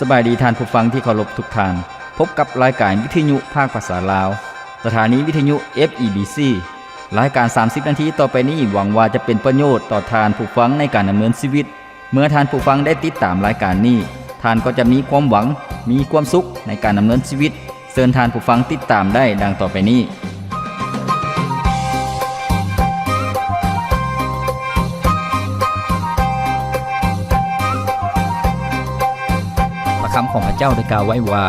ສະບາຍດີທ່ານຜູ້ຟັງທີ່ເຄົາລົບທຸກທ່ານ. ພົບກັບລາຍການວິທະຍຸພາກພາສາລາວ, ສະຖານີວິທະຍຸ ເອັຟ ອີ ບີ ຊີ. ລາຍການສາມສິບນາທີຕໍ່ໄປນີ້ ຫວັງວ່າຈະເປັນປະໂຫຍດຕໍ່ທ່ານຜູ້ຟັງໃນການດຳເນີນຊີວິດ. ເມື່ອທ່ານຜູ້ຟັງໄດ້ຕິດຕາມລາຍການນີ້, ທ່ານກໍຈະມີຄວາມຫວັງ, ມີຄວາມສຸກໃນການດຳເນີນຊີວິດ. ເຊີນທ່ານຜູ້ຟັງຕິດຕາມໄດ້ດັ່ງຕໍ່ໄປນີ້. ພະຄຳຂອງພະເຈົ້າໄດ້ກ່າວໄວ້ວ່າ,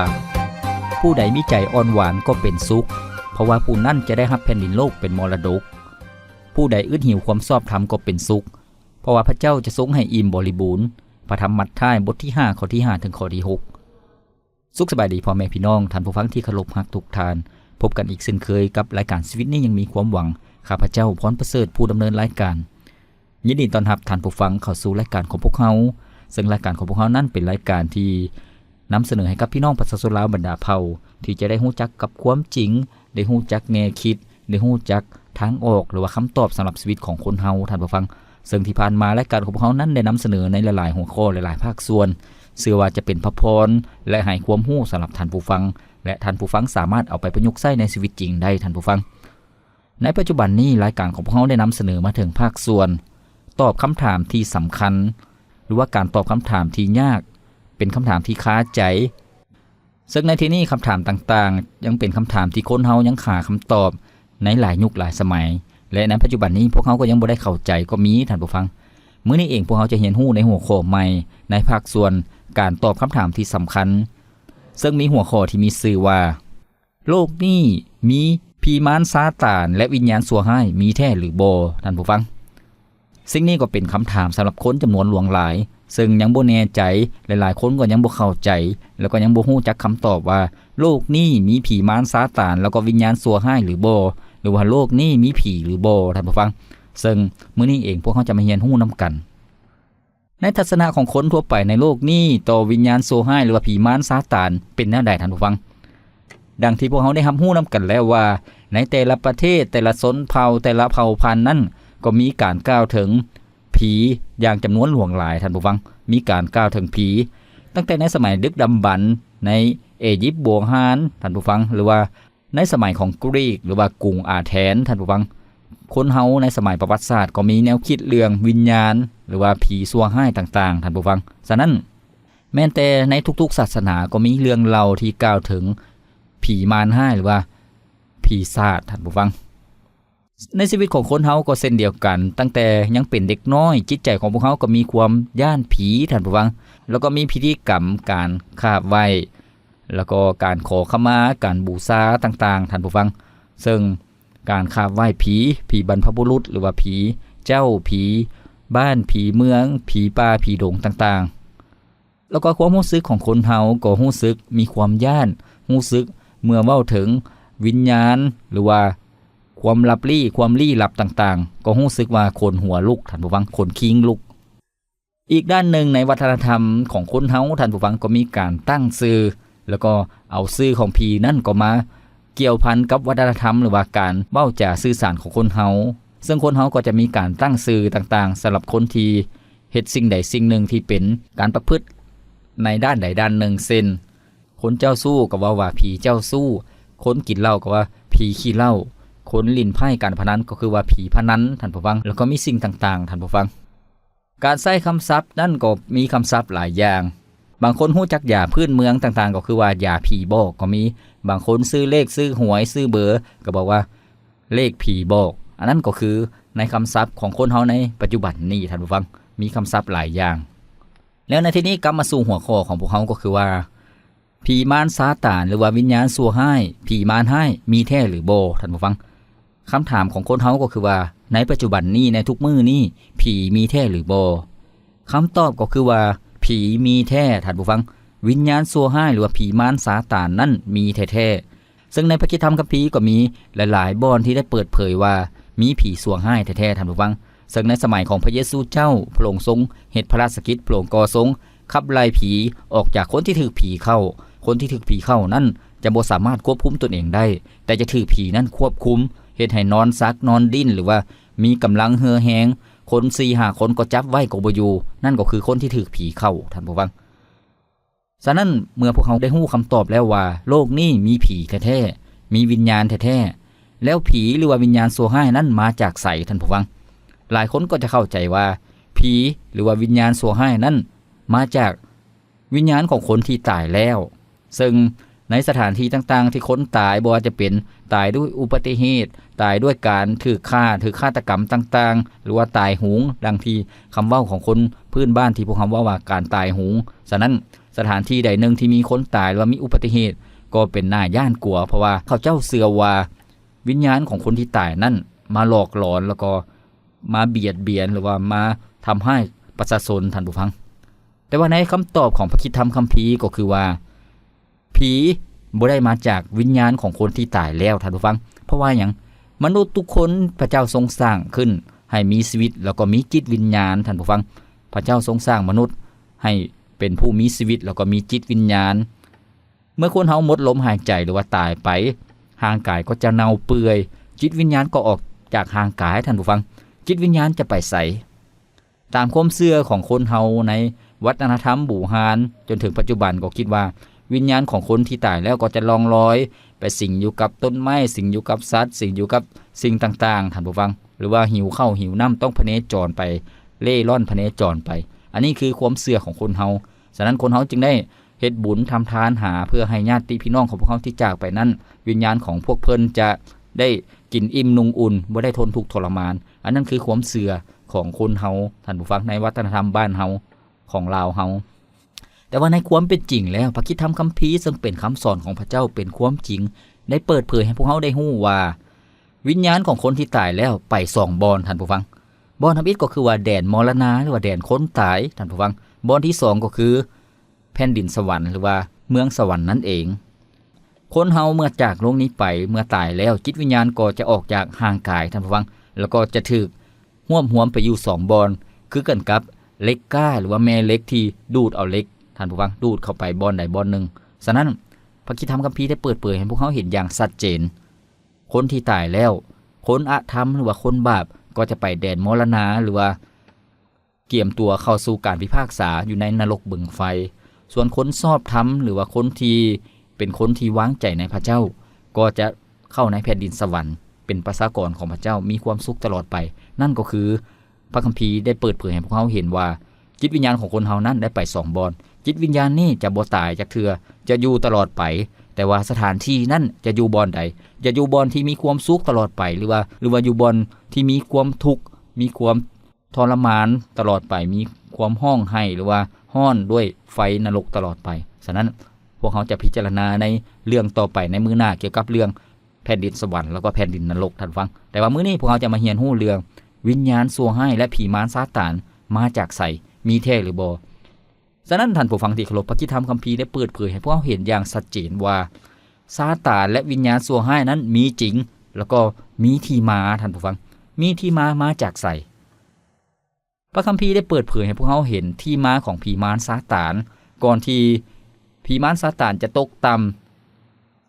ຜູ້ໃດມີໃຈອ່ອນຫວານກໍເປັນສຸກ, ເພາະວ່າຜູ້ນັ້ນຈະໄດ້ຮັບແຜ່ນດິນໂລກເປັນມໍລະດົກ. ຜູ້ໃດອຶດຫິວຄວາມຊອບທຳກໍເປັນສຸກ, ເພາະວ່າພະເຈົ້າຈະຊົງໃຫ້ອີ່ມບໍລິບູນ. ພະທຳມັດທາຍ ບົດທີຫ້າ ຂໍ້ທີຫ້າ ເຖິງຂໍ້ທີຫົກ. ສຸກສະບາຍດີພໍ່ແມ່ພີ່ນ້ອງ, ທ່ານຜູ້ຟັງທີ່ເຄົາລົບຮັກທຸກທ່ານ. ພົບກັນອີກເຊັ່ນເຄີຍກັບລາຍການຊີວິດນີ້ຍັງມີຄວາມຫວັງ. ຂ້າພະເຈົ້າ ພອນປະເສີດ ຜູ້ດຳເນີນລາຍການ. ຍິນດີຕ້ອນຮັບທ່ານຜູ້ຟັງເຂົ້າສູ່ລາຍການຂອງພວກເຮົາ, ເຊິ່ງລາຍການຂອງພວກເຮົານັ້ນເປັນລາຍການທີ່ນຳສະເໜີໃຫ້ກັບພີ່ນ້ອງປະຊາຊົນລາວບັນດາເຜົ່າ ທີ່ຈະໄດ້ຮູ້ຈັກກັບຄວາມຈິງ, ໄດ້ຮູ້ຈັກແງ່ຄິດ, ໄດ້ຮູ້ຈັກທາງອອກ ຫຼືວ່າຄຳຕອບສຳລັບຊີວິດຂອງຄົນເຮົາ, ທ່ານຜູ້ຟັງ. ເຊິ່ງທີ່ຜ່ານມາລາຍການຂອງພວກເຮົານັ້ນໄດ້ນຳສະເໜີໃນຫຼາຍໆຫົວຂໍ້, ຫຼາຍໆພາກສ່ວນ, ເຊື່ອວ່າຈະເປັນພະພອນ ແລະ ໃຫ້ຄວາມຮູ້ສຳລັບທ່ານຜູ້ຟັງ ແລະ ທ່ານຜູ້ຟັງສາມາດເອົາໄປປະຍຸກໃຊ້ໃນຊີວິດຈິງໄດ້, ທ່ານຜູ້ຟັງ. ໃນປັດຈຸບັນນີ້, ລາຍການຂອງພວກເຮົາໄດ້ນຳສະເໜີມາເຖິງພາກສ່ວນຕອບຄຳຖາມທີ່ສຳຄັນ ຫຼືວ່າການຕອບຄຳຖາມທີ່ຍາກ, ເປັນຄຳຖາມທີ່ຄາໃຈ. ເຊິ່ງໃນທີ່ນີ້ຄຳຖາມຕ່າງໆ ຍັງເປັນຄຳຖາມທີ່ຄົນເຮົາຍັງຫາຄຳຕອບໃນຫຼາຍຍຸກຫຼາຍສະໄໝ, ແລະ ໃນປັດຈຸບັນນີ້ພວກເຮົາກໍຍັງບໍ່ໄດ້ເຂົ້າໃຈກໍມີ, ທ່ານຜູ້ຟັງ. ມື້ນີ້ເອງພວກເຮົາຈະຮຽນຮູ້ໃນຫົວຂໍ້ໃໝ່ ໃນພາກສ່ວນການຕອບຄຳຖາມທີ່ສຳຄັນ, ເຊິ່ງມີຫົວຂໍ້ທີ່ມີຊື່ວ່າ ໂລກນີ້ມີຜີມານຊາຕານ ແລະ ວິນຍານຊົ່ວຮ້າຍມີແທ້ຫຼືບໍ່, ທ່ານຜູ້ຟັງ? ສິ່ງນີ້ກໍເປັນຄຳຖາມສຳລັບຄົນຈຳນວນຫຼວງຫຼາຍ, ເຊິ່ງຍັງບໍ່ແນ່ໃຈ, ຫຼາຍໆຄົນກໍຍັງບໍ່ເຂົ້າໃຈ ແລ້ວກໍຍັງບໍ່ຮູ້ຈັກຄຳຕອບວ່າ ໂລກນີ້ມີຜີມານຊາຕານ ແລ້ວກໍວິນຍານຊົ່ວຮ້າຍຫຼືບໍ່, ຫຼືວ່າໂລກນີ້ມີຜີຫຼືບໍ່, ທ່ານຜູ້ຟັງ? ເຊິ່ງມື້ນີ້ເອງພວກເຮົາຈະມາຮຽນຮູ້ນຳກັນ. ໃນທັດສະນະຂອງຄົນທົ່ວໄປໃນໂລກນີ້ຕໍ່ວິນຍານຊົ່ວຮ້າຍ ຫຼືວ່າຜີມານຊາຕານເປັນແນວໃດ, ທ່ານຜູ້ຟັງ? ດັ່ງທີ່ພວກເຮົາໄດ້ຮັບຮູ້ນຳກັນແລ້ວວ່າ ໃນແຕ່ລະປະເທດ, ແຕ່ລະຊົນເຜົ່າ, ແຕ່ລະເຜົ່າພັນນັ້ນ ກໍມີການກ່າວເຖິງຜີຢ່າງຈຳນວນຫຼວງຫຼາຍ, ທ່ານຜູ້ຟັງ, ມີການກ່າວເຖິງຜີຕັ້ງແຕ່ໃນສະໄໝດຶກດຳບັນໃນເອຢິບບູຮານ, ທ່ານຜູ້ຟັງ, ຫຼືວ່າ ໃນສະໄໝຂອງກຣີກ ຫຼືວ່າກຸງອາແທນ, ທ່ານຜູ້ຟັງ, ຄົນເຮົາໃນສະໄໝປະຫວັດສາດກໍມີແນວຄິດເລື່ອງວິນຍານ ຫຼືວ່າຜີຊົ່ວຮ້າຍຕ່າງໆ, ທ່ານຜູ້ຟັງ. ສະນັ້ນ, ແມ່ນແຕ່ໃນທຸກໆສາສະໜາກໍມີເລື່ອງເລົ່າທີ່ກ່າວເຖິງຜີມານຮ້າຍ ຫຼືວ່າຜີສາດ, ທ່ານຜູ້ຟັງ. ໃນຊີວິດຂອງຄົນເຮົາກໍເຊັ່ນດຽວກັນ, ຕັ້ງແຕ່ຍັງເປັນເດັກນ້ອຍ, ຈິດໃຈຂອງພວກເຮົາກໍມີຄວາມຢ້ານຜີ, ທ່ານຜູ້ຟັງ, ແລ້ວກໍມີພິທີກຳການຂາບໄຫວ້ ແລ້ວກໍການຂໍຂະມາ, ການບູຊາຕ່າງໆ, ທ່ານຜູ້ຟັງ. ເຊິ່ງການຂາບໄຫວ້ຜີ, ຜີບັນພະບຸລຸດ ຫຼືວ່າຜີເຈົ້າ, ຜີບ້ານ, ຜີເມືອງ, ຜີປ່າ, ຜີດົງຕ່າງໆ. ແລ້ວກໍຄວາມຮູ້ສຶກຂອງຄົນເຮົາກໍຮູ້ສຶກມີຄວາມຢ້ານ, ຮູ້ສຶກເມື່ອເວົ້າເຖິງວິນຍານ ຫຼືວ່າຄວາມລັບລີ້, ຄວາມລີ້ລັບຕ່າງໆ, ກໍຮູ້ສຶກວ່າຂົນຫົວລຸກ, ທ່ານຜູ້ຟັງ, ຂົນຄີງລຸກ. ອີກດ້ານໜຶ່ງໃນວັດທະນະທຳຂອງຄົນເຮົາ, ທ່ານຜູ້ຟັງ, ກໍມີການຕັ້ງຊື່ ແລ້ວກໍເອົາຊື່ຂອງຜີນັ້ນກໍມາກ່ຽວພັນກັບວັດທະນະທຳ ຫຼືວ່າການເວົ້າຈາສື່ສານຂອງຄົນເຮົາ. ເຊິ່ງຄົນເຮົາກໍຈະມີການຕັ້ງຊື່ຕ່າງໆ ສຳລັບຄົນທີ່ເຮັດສິ່ງໃດສິ່ງໜຶ່ງທີ່ເປັນການປະພຶດໃນດ້ານໃດດ້ານໜຶ່ງ, ເຊັ່ນ ຄົນເຈົ້າຊູ້ກໍເວົ້າວ່າຜີເຈົ້າຊູ້, ຄົນກິນເຫຼົ້າກໍວ່າຜີຂີ້ເຫຼົ້າ, ຄົນຫຼິ້ນໄພ້ການພະນັນກໍຄືວ່າຜີພະນັນ, ທ່ານຜູ້ຟັງ, ແລ້ວກໍມີສິ່ງຕ່າງໆ, ທ່ານຜູ້ຟັງ. ການໃຊ້ຄຳສັບນັ້ນກໍມີຄຳສັບຫຼາຍຢ່າງ. ບາງຄົນຮູ້ຈັກຢາພື້ນເມືອງຕ່າງໆ ກໍຄືວ່າຢາຜີບອກກໍມີ. ບາງຄົນຊື້ເລກ, ຊື້ຫວຍ, ຊື້ເບີ ກໍບອກວ່າເລກຜີບອກ. ອັນນັ້ນກໍຄືໃນຄຳສັບຂອງຄົນເຮົາໃນປັດຈຸບັນນີ້, ທ່ານຜູ້ຟັງ, ມີຄຳສັບຫຼາຍຢ່າງ. ແລ້ວໃນທີ່ນີ້ກັບມາສູ່ຫົວຂໍ້ຂອງພວກເຮົາ ກໍຄືວ່າ ຜີມານຊາຕານ ຫຼືວ່າວິນຍານຊົ່ວຮ້າຍ, ຜີມານຮ້າຍ ມີແທ້ຫຼືບໍ່, ທ່ານຜູ້ຟັງ? ຄຳຖາມຂອງຄົນເຮົາກໍຄືວ່າ ໃນປັດຈຸບັນນີ້, ໃນທຸກມື້ນີ້, ຜີມີແທ້ຫຼືບໍ່? ຄຳຕອບກໍຄືວ່າ ຜີມີແທ້, ທ່ານຜູ້ຟັງ. ວິນຍານຊົ່ວຮ້າຍ ຫຼືວ່າຜີມານຊາຕານນັ້ນມີແທ້ໆ. ເຊິ່ງໃນພະຄຣິສຕະທຳຄຳພີກໍມີຫຼາຍໆບ່ອນທີ່ໄດ້ເປີດເຜີຍວ່າມີຜີຊົ່ວຮ້າຍແທ້ໆ, ທ່ານຜູ້ຟັງ. ເຊິ່ງໃນສະໄໝຂອງພະເຢຊູເຈົ້າ, ພະອົງຊົງເຮັດພະລາຊະກິດ, ພະອົງກໍຊົງຂັບໄລ່ຜີອອກຈາກຄົນທີ່ຖືກຜີເຂົ້າ. ຄົນທີ່ຖືກຜີເຂົ້ານັ້ນຈະບໍ່ສາມາດຄວບຄຸມຕົນເອງໄດ້, ແຕ່ຈະຖືກຜີນັ້ນຄວບຄຸມ, ເຮັດໃຫ້ນອນຊັກນອນດີ້ນ ຫຼືວ່າມີກຳລັງເຫື່ອແຮງ, ຄົນສີ່ຫ້າຄົນກໍຈັບໄວ້ກໍບໍ່ຢູ່. ນັ້ນກໍຄືຄົນທີ່ຖືກຜີເຂົ້າ, ທ່ານຜູ້ຟັງ. ສະນັ້ນ ເມື່ອພວກເຮົາໄດ້ຮູ້ຄຳຕອບແລ້ວວ່າໂລກນີ້ມີຜີແທ້ໆ, ມີວິນຍານແທ້ໆ, ແລ້ວຜີ ຫຼືວ່າວິນຍານຊົ່ວຮ້າຍນັ້ນມາຈາກໃສ, ທ່ານຜູ້ຟັງ? ຫຼາຍຄົນກໍຈະເຂົ້າໃຈວ່າຜີ ຫຼືວ່າວິນຍານຊົ່ວຮ້າຍນັ້ນມາຈາກວິນຍານຂອງຄົນທີ່ຕາຍແລ້ວ. ເຊິ່ງໃນສະຖານທີ່ຕ່າງໆທີ່ຄົນຕາຍ, ບໍ່ວ່າຈະເປັນຕາຍດ້ວຍອຸບັດຕິເຫດ, ຕາຍດ້ວຍການຖືກຂ້າ, ຖືກຄາດຕະກຳຕ່າງໆ ຫຼືວ່າຕາຍໂຫງ, ດັ່ງທີ່ຄຳເວົ້າຂອງຄົນພື້ນບ້ານທີ່ພວກເຮົາເວົ້າວ່າການຕາຍໂຫງ. ສະນັ້ນ ສະຖານທີ່ໃດໜຶ່ງທີ່ມີຄົນຕາຍ ຫຼືວ່າມີອຸບັດຕິເຫດ ກໍເປັນໜ້າຢ້ານກົວ, ເພາະວ່າເຂົາເຈົ້າເຊື່ອວ່າວິນຍານຂອງຄົນທີ່ຕາຍນັ້ນມາຫຼອກຫຼອນ ແລ້ວກໍມາບຽດບຽນ ຫຼືວ່າມາທຳຮ້າຍປະຊາຊົນ, ທ່ານຜູ້ຟັງ. ແຕ່ວ່າໃນຄຳຕອບຂອງພະຄຣິສຕະທຳຄຳພີກໍຄືວ່າ ຜີບໍ່ໄດ້ມາຈາກວິນຍານຂອງຄົນທີ່ຕາຍແລ້ວ, ທ່ານຜູ້ຟັງ. ເພາະວ່າຫຍັງ? ມະນຸດທຸກຄົນ ພະເຈົ້າຊົງສ້າງຂຶ້ນໃຫ້ມີຊີວິດ ແລ້ວກໍມີຈິດວິນຍານ, ທ່ານຜູ້ຟັງ. ພະເຈົ້າຊົງສ້າງມະນຸດໃຫ້ເປັນຜູ້ມີຊີວິດ ແລ້ວກໍມີຈິດວິນຍານ. ເມື່ອຄົນເຮົາໝົດລົມຫາຍໃຈ ຫຼືວ່າຕາຍໄປ, ຮ່າງກາຍກໍຈະເນົ່າເປື່ອຍ, ຈິດວິນຍານກໍອອກຈາກຮ່າງກາຍ, ທ່ານຜູ້ຟັງ. ຈິດວິນຍານຈະໄປໃສ? ຕາມຄວາມເຊື່ອຂອງຄົນເຮົາໃນວັດທະນະທຳບູຮານ ຈົນເຖິງປັດຈຸບັນກໍຄິດວ່າ ວິນຍານຂອງຄົນທີ່ຕາຍແລ້ວກໍຈະລ່ອງລອຍໄປສິງຢູ່ກັບຕົ້ນໄມ້, ສິງຢູ່ກັບສັດ, ສິງຢູ່ກັບສິ່ງຕ່າງໆ, ທ່ານຜູ້ຟັງ, ຫຼືວ່າຫິວເຂົ້າຫິວນ້ຳ ຕ້ອງພະເນຈອນໄປ, ເລ່ລ່ອນພະເນຈອນໄປ. ອັນນີ້ຄືຄວາມເຊື່ອຂອງຄົນເຮົາ. ສະນັ້ນ ຄົນເຮົາຈຶ່ງໄດ້ເຮັດບຸນທຳທານຫາ ເພື່ອໃຫ້ຍາດຕິພີ່ນ້ອງຂອງພວກເຮົາທີ່ຈາກໄປນັ້ນ ວິນຍານຂອງພວກເພິ່ນຈະໄດ້ກິນອີ່ມນຸ່ງອຸ່ນ, ບໍ່ໄດ້ທົນທຸກທໍລະມານ. ອັນນັ້ນຄືຄວາມເຊື່ອຂອງຄົນເຮົາ, ທ່ານຜູ້ຟັງ, ໃນວັດທະນະທຳບ້ານເຮົາ ຂອງລາວເຮົາ. ແຕ່ວ່າໃນຄວາມເປັນຈິງແລ້ວ ພະຄຣິສຕະທຳຄຳພີ ເຊິ່ງເປັນຄຳສອນຂອງພະເຈົ້າ ເປັນຄວາມຈິງ ໄດ້ເປີດເຜີຍໃຫ້ພວກເຮົາໄດ້ຮູ້ວ່າ ວິນຍານຂອງຄົນທີ່ຕາຍແລ້ວໄປສອງບ່ອນ, ທ່ານຜູ້ຟັງ. ບ່ອນທຳອິດກໍຄືວ່າແດນມໍລະນາ ຫຼືວ່າແດນຄົນຕາຍ, ທ່ານຜູ້ຟັງ. ບ່ອນທີສອງກໍຄື ແຜ່ນດິນສະຫວັນ ຫຼືວ່າເມືອງສະຫວັນນັ້ນເອງ. ຄົນເຮົາເມື່ອຈາກໂລກນີ້ໄປ, ເມື່ອຕາຍແລ້ວ, ຈິດວິນຍານກໍຈະອອກຈາກຮ່າງກາຍ, ທ່ານຜູ້ຟັງ, ແລ້ວກໍຈະຖືກຮວບຮວມໄປຢູ່ສອງບ່ອນ, ຄືກັນກັບເຫຼັກກ້າ ຫຼືວ່າແມ່ເຫຼັກທີ່ດູດເອົາເຫຼັກ, ທ່ານຜູ້ຟັງ, ດູດເຂົ້າໄປບ່ອນໃດບ່ອນໜຶ່ງ. ສະນັ້ນ, ພະຄຣິສຕະທຳຄຳພີໄດ້ເປີດເຜີຍໃຫ້ພວກເຮົາເຫັນຢ່າງຊັດເຈນ. ຄົນທີ່ຕາຍແລ້ວ, ຄົນອະທຳ ຫຼືວ່າຄົນບາບ ກໍຈະໄປແດນມໍລະນາ ຫຼືວ່າ ກຽມຕົວເຂົ້າສູ່ການພິພາກສາຢູ່ໃນນະລົກບຶງໄຟ. ສ່ວນຄົນຊອບທຳ ຫຼືວ່າຄົນທີ່ເປັນຄົນທີ່ວາງໃຈໃນພະເຈົ້າ ກໍຈະເຂົ້າໃນແຜ່ນດິນສະຫວັນ ເປັນປະຊາກອນຂອງພະເຈົ້າ ມີຄວາມສຸກຕະຫຼອດໄປ. ນັ້ນກໍຄືພະຄຳພີໄດ້ເປີດເຜີຍໃຫ້ພວກເຮົາເຫັນວ່າ ຈິດວິນຍານຂອງຄົນເຮົານັ້ນໄດ້ໄປສອງບ່ອນ. ຈິດວິນຍານນີ້ຈະບໍ່ຕາຍຈັກເທື່ອ, ຈະຢູ່ຕະຫຼອດໄປ. ແຕ່ວ່າສະຖານທີ່ນັ້ນຈະຢູ່ບ່ອນໃດ? ຈະຢູ່ບ່ອນທີ່ມີຄວາມສຸກຕະຫຼອດໄປ ຫຼືວ່າ ຫຼືວ່າຢູ່ບ່ອນທີ່ມີຄວາມທຸກ, ມີຄວາມ ທໍລະມານຕະຫຼອດໄປ, ມີຄວາມຮ້ອງໄຫ້ ຫຼືວ່າຮ້ອນດ້ວຍໄຟນະລົກຕະຫຼອດໄປ. ສະນັ້ນ, ພວກເຮົາຈະພິຈາລະນາໃນເລື່ອງຕໍ່ໄປໃນມື້ໜ້າ ກ່ຽວກັບເລື່ອງແຜ່ນດິນສະຫວັນ ແລ້ວກໍແຜ່ນດິນນະລົກ, ທ່ານຜູ້ຟັງ. ແຕ່ວ່າມື້ນີ້ພວກເຮົາຈະມາຮຽນຮູ້ເລື່ອງວິນຍານຊົ່ວຮ້າຍ ແລະ ຜີມານຊາຕານມາຈາກໃສ, ມີແທ້ຫຼືບໍ່? ສະນັ້ນ, ທ່ານຜູ້ຟັງທີ່ເຄົາລົບ, ພະຄຣິສຕະທຳຄຳພີໄດ້ເປີດເຜີຍໃຫ້ພວກເຮົາເຫັນຢ່າງຊັດເຈນວ່າ ຊາຕານ ແລະ ວິນຍານຊົ່ວຮ້າຍນັ້ນມີຈິງ ແລ້ວກໍມີທີ່ມາ, ທ່ານຜູ້ຟັງ, ມີທີ່ມາ ມາຈາກໃສ? ພະຄຳພີໄດ້ເປີດເຜີຍໃຫ້ພວກເຮົາເຫັນທີ່ມາຂອງຜີມານຊາຕານ. ກ່ອນທີ່ຜີມານຊາຕານຈະຕົກຕ່ຳ,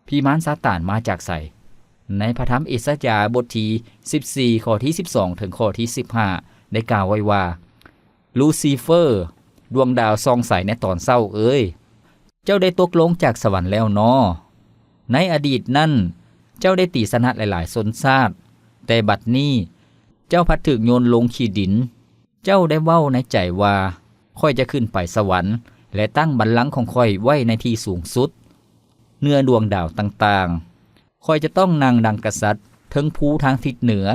ຜີມານຊາຕານມາຈາກໃສ? ໃນພະທຳເອສາຍາບົດທີສິບສີ່ ຂໍ້ທີສິບສອງ ເຖິງຂໍ້ທີສິບຫ້າ ໄດ້ກ່າວໄວ້ວ່າ, ລູຊີເຟີ, ດວງດາວສ່ອງໃສໃນຕອນເຊົ້າເອີຍ, ເຈົ້າໄດ້ຕົກລົງຈາກສະຫວັນແລ້ວນໍ. ໃນອະດີດນັ້ນ, ເຈົ້າໄດ້ຕີຊະນະຫຼາຍໆຊົນຊາດ, ແຕ່ບັດນີ້ເຈົ້າພັດຖືກໂຍນລົງຂີ້ດິນ. ເຈົ້າໄດ້ເວົ້າໃນໃຈວ່າ, ຂ້ອຍຈະຂຶ້ນໄປສະຫວັນ ແລະ ຕັ້ງບັນລັງຂອງຂ້ອຍໄວ້ໃນທີ່ສູງສຸດ, ເໜືອດວງດາວຕ່າງໆ. ຂ້ອຍຈະຕ້ອງນັ່ງດັ່ງກະສັດເທິງພູທາງທິດເໜືອ,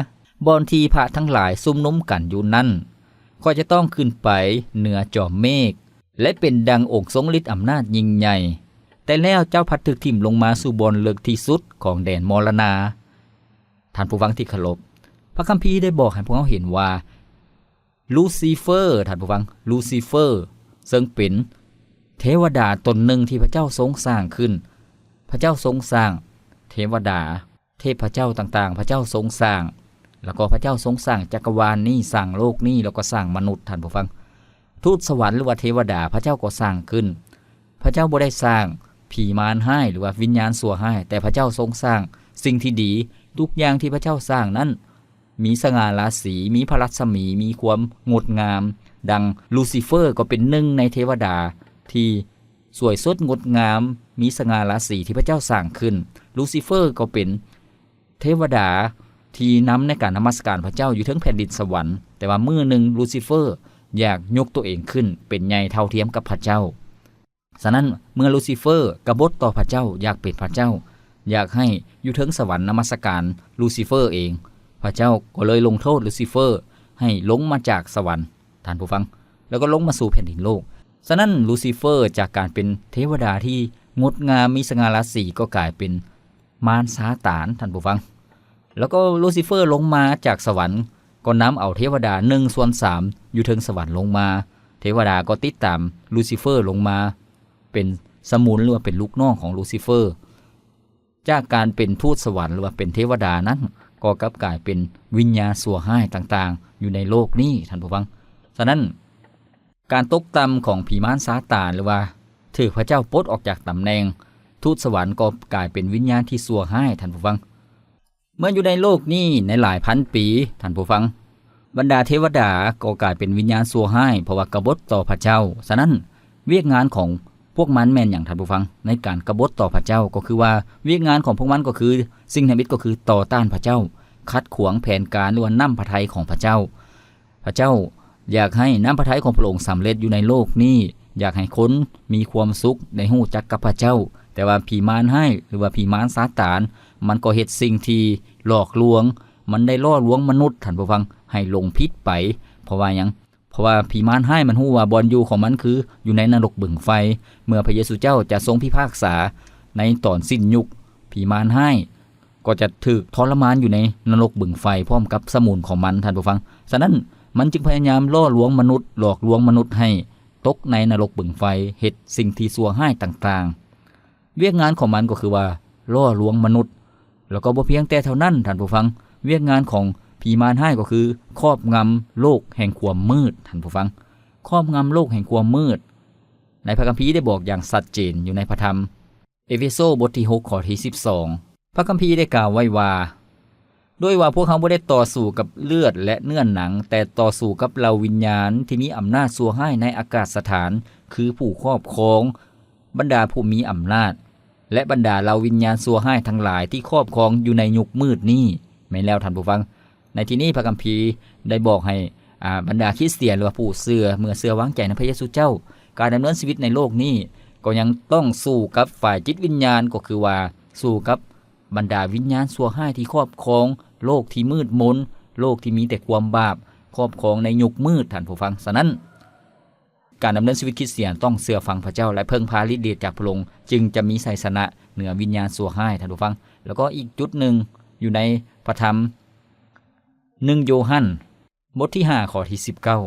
ບ່ອນທີ່ພະທັງຫຼາຍຊຸມນຸມກັນຢູ່ນັ້ນ. ຂ້ອຍຈະຕ້ອງຂຶ້ນໄປເໜືອຈອມເມກ ແລະ ເປັນດັ່ງອົງຊົງລິດອຳນາດຍິ່ງໃຫຍ່. ແຕ່ແລ້ວເຈົ້າພັດຖືກຖິ້ມລົງມາສູ່ບ່ອນເລິກທີ່ສຸດຂອງແດນມໍລະນາ. ທ່ານຜູ້ຟັງທີ່ເຄົາລົບ, ພະຄຳພີໄດ້ບອກໃຫ້ພວກເຮົາເຫັນວ່າ ລູຊີເຟີ, ທ່ານຜູ້ຟັງ, ລູຊີເຟີ ເຊິ່ງເປັນເທວະດາຕົນໜຶ່ງທີ່ພະເຈົ້າຊົງສ້າງຂຶ້ນ. ພະເຈົ້າຊົງສ້າງເທວະດາ, ເທບພະເຈົ້າຕ່າງໆ ພະເຈົ້າຊົງສ້າງ, ແລ້ວກໍພະເຈົ້າຊົງສ້າງຈັກກະວານນີ້, ສ້າງໂລກນີ້, ແລ້ວກໍສ້າງມະນຸດ, ທ່ານຜູ້ຟັງ. ທູດສະຫວັນ ຫຼືວ່າເທວະດາ ພະເຈົ້າກໍສ້າງຂຶ້ນ. ພະເຈົ້າບໍ່ໄດ້ສ້າງຜີມານຮ້າຍ ຫຼືວ່າວິນຍານຊົ່ວຮ້າຍ, ແຕ່ພະເຈົ້າຊົງສ້າງສິ່ງທີ່ດີ. ທຸກຢ່າງທີ່ພະເຈົ້າສ້າງນັ້ນ ມີສະຫງ່າລາສີ, ມີພະລັດສະໝີ, ມີຄວາມງົດງາມ. ດັ່ງລູຊີເຟີກໍເປັນໜຶ່ງໃນເທວະດາທີ່ ສວຍສົດງົດງາມ ມີສະຫງ່າລາສີທີ່ພະເຈົ້າສ້າງຂຶ້ນ. ລູຊີເຟີກໍເປັນເທວະດາທີ່ນຳໃນການນະມັດສະການພະເຈົ້າຢູ່ເທິງແຜ່ນດິນສະຫວັນ, ແຕ່ວ່າມື້ໜຶ່ງລູຊີເຟີຢາກຍົກຕົວເອງຂຶ້ນເປັນໃຫຍ່ເທົ່າທຽມກັບພະເຈົ້າ. ສະນັ້ນ ເມື່ອລູຊີເຟີກະບົດຕໍ່ພະເຈົ້າ ຢາກເປັນພະເຈົ້າ, ຢາກໃຫ້ຢູ່ເທິງສະຫວັນນະມັດສະການລູຊີເຟີເອງ, ພະເຈົ້າກໍເລີຍລົງໂທດລູຊີເຟີໃຫ້ລົງມາຈາກສະຫວັນ, ທ່ານຜູ້ຟັງ, ແລ້ວກໍລົງມາສູ່ແຜ່ນດິນໂລກ. ສະນັ້ນ ລູຊີເຟີຈາກການເປັນເທວະດາທີ່ງົດງາມ ມີສະຫງ່າລາສີ ກໍກາຍເປັນມານຊາຕານ, ທ່ານຜູ້ຟັງ. ແລ້ວກໍລູຊີເຟີລົງມາຈາກສະຫວັນ ກໍນຳເອົາເທວະດາໜຶ່ງສ່ວນສາມຢູ່ເທິງສະຫວັນລົງມາ. ເທວະດາກໍຕິດຕາມລູຊີເຟີລົງມາ ເປັນສະໝຸນ ຫຼືວ່າເປັນລູກນ້ອງຂອງລູຊີເຟີ. ຈາກການເປັນທູດສະຫວັນ ຫຼືວ່າເປັນເທວະດານັ້ນ ກໍກັບກາຍເປັນວິນຍານຊົ່ວຮ້າຍຕ່າງໆຢູ່ໃນໂລກນີ້, ທ່ານຜູ້ຟັງ. ສະນັ້ນ ການຕົກຕ່ຳຂອງຜີມານຊາຕານ ຫຼືວ່າຖືກພະເຈົ້າປົດອອກຈາກຕຳແໜ່ງທູດສະຫວັນ ກໍກາຍເປັນວິນຍານທີ່ຊົ່ວຮ້າຍ, ທ່ານຜູ້ຟັງ. ເມື່ອຢູ່ໃນໂລກນີ້ໃນຫຼາຍພັນປີ, ທ່ານຜູ້ຟັງ, ບັນດາເທວະດາກໍກາຍເປັນວິນຍານຊົ່ວຮ້າຍ ເພາະວ່າກະບົດຕໍ່ພະເຈົ້າ. ສະນັ້ນ ວຽກງານຂອງພວກມັນແມ່ນຫຍັງ, ທ່ານຜູ້ຟັງ? ໃນການກະບົດຕໍ່ພະເຈົ້າ ກໍຄືວ່າ ວຽກງານຂອງພວກມັນກໍຄື ສິ່ງທຳອິດກໍຄືຕໍ່ຕ້ານພະເຈົ້າ, ຂັດຂວາງແຜນການ ຫຼືວ່ານ້ຳພະໄທຂອງພະເຈົ້າ. ພະເຈົ້າຢາກໃຫ້ນ້ຳພະໄທຂອງພະອົງສຳເລັດຢູ່ໃນໂລກນີ້, ຢາກໃຫ້ຄົນມີຄວາມສຸກ ໄດ້ຮູ້ຈັກກັບພະເຈົ້າ. ແຕ່ວ່າຜີມານຮ້າຍ ຫຼືວ່າຜີມານຊາຕານ ມັນກໍເຮັດສິ່ງທີ່ຫຼອກລວງ, ມັນໄດ້ຫຼໍ່ລວງມະນຸດ, ທ່ານຜູ້ຟັງ, ໃຫ້ຫຼົງຜິດໄປ. ເພາະວ່າຫຍັງ? ເພາະວ່າຜີມານຮ້າຍມັນຮູ້ວ່າບ່ອນຢູ່ຂອງມັນຄືຢູ່ໃນນະລົກບຶງໄຟ. ເມື່ອພະເຢຊູເຈົ້າຈະຊົງພິພາກສາໃນຕອນສິ້ນຍຸກ, ຜີມານຮ້າຍ ກໍຈະຖືກທໍລະມານຢູ່ໃນນະລົກບຶງໄຟພ້ອມກັບສະໝຸນຂອງມັນ, ທ່ານຜູ້ຟັງ. ສະນັ້ນ ມັນຈຶ່ງພະຍາຍາມຫຼໍ່ລວງມະນຸດ, ຫຼອກລວງມະນຸດໃຫ້ຕົກໃນນະລົກບຶງໄຟ, ເຮັດສິ່ງທີ່ຊົ່ວຮ້າຍຕ່າງໆ. ວຽກງານຂອງມັນກໍຄືວ່າຫຼໍ່ລວງມະນຸດ. ແລ້ວກໍບໍ່ພຽງແຕ່ເທົ່ານັ້ນ, ທ່ານຜູ້ຟັງ, ວຽກງານຂອງຜີມານຮ້າຍກໍຄືຄອບງຳໂລກແຫ່ງຄວາມມືດ, ທ່ານຜູ້ຟັງ, ຄອບງຳໂລກແຫ່ງຄວາມມືດ. ໃນພະຄຳພີໄດ້ບອກຢ່າງຊັດເຈນຢູ່ໃນພະທຳ ເອເຟໂຊ ບົດທີຫົກ ຂໍ້ທີສິບສອງ ພະຄຳພີໄດ້ກ່າວໄວ້ວ່າ, ດ້ວຍວ່າພວກເຮົາບໍ່ໄດ້ຕໍ່ສູ້ກັບເລືອດ ແລະ ເນື້ອໜັງ, ແຕ່ຕໍ່ສູ້ກັບເຫຼົ່າວິນຍານທີ່ມີອຳນາດຊົ່ວຮ້າຍໃນອາກາດສະຖານ, ຄືຜູ້ຄອບຄອງ, ບັນດາຜູ້ມີອຳນາດ ແລະ ບັນດາເຫຼົ່າວິນຍານຊົ່ວຮ້າຍທັງຫຼາຍທີ່ຄອບຄອງຢູ່ໃນຍຸກມືດນີ້. ແມ່ນແລ້ວ, ທ່ານຜູ້ຟັງ, ໃນທີ່ນີ້ພະຄຳພີໄດ້ບອກໃຫ້ ອາ ບັນດາຄຣິສຕຽນ ຫຼືວ່າຜູ້ເຊື່ອ ເມື່ອເຊື່ອວາງໃຈໃນພະເຢຊູເຈົ້າ, ການດຳເນີນຊີວິດໃນໂລກນີ້ກໍຍັງຕ້ອງສູ້ກັບຝ່າຍຈິດວິນຍານ, ກໍຄືວ່າສູ້ກັບບັນດາວິນຍານຊົ່ວຮ້າຍທີ່ຄອບຄອງໂລກທີ່ມືດມົນ, ໂລກທີ່ມີແຕ່ຄວາມບາບ, ຄອບຄອງໃນຍຸກມືດ, ທ່ານຜູ້ຟັງ. ສະນັ້ນ, ການດຳເນີນຊີວິດຄຣິສຕຽນຕ້ອງເຊື່ອຟັງພະເຈົ້າ ແລະ ເພິ່ງພາລິດເດດຈາກພະອົງ, ຈຶ່ງຈະມີໄຊຊະນະເໜືອວິນຍານຊົ່ວຮ້າຍ, ທ່ານຜູ້ຟັງ. ແລ້ວກໍອີກຈຸດໜຶ່ງຢູ່ໃນພະທຳ ໜຶ່ງໂຍຮັນ ບົດທີຫ້າ ຂໍ້ທີສິບເກົ້າ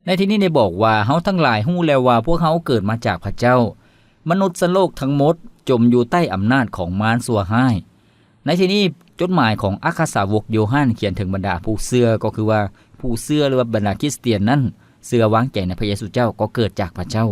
ໃນທີ່ນີ້ໄດ້ບອກວ່າ, ເຮົາທັງຫຼາຍຮູ້ແລ້ວວ່າພວກເຮົາເກີດມາຈາກພະເຈົ້າ. ມະນຸດສະໂລກທັງໝົດຈົມຢູ່ໃຕ້ອຳນາດຂອງມານຊົ່ວຮ້າຍ. ໃນທີ່ນີ້, ຈົດໝາຍຂອງອັກຄະສາວົກໂຍຮັນຂຽນເຖິງບັນດາຜູ້ເຊື່ອ, ກໍຄືວ່າຜູ້ເຊື່ອ ຫຼືວ່າບັນດາຄຣິສຕຽນນັ້ນ ເຊື່ອວາງໃຈໃນພະເຢຊູເຈົ້າ ກໍເກີດຈາກພະເຈົ້າ.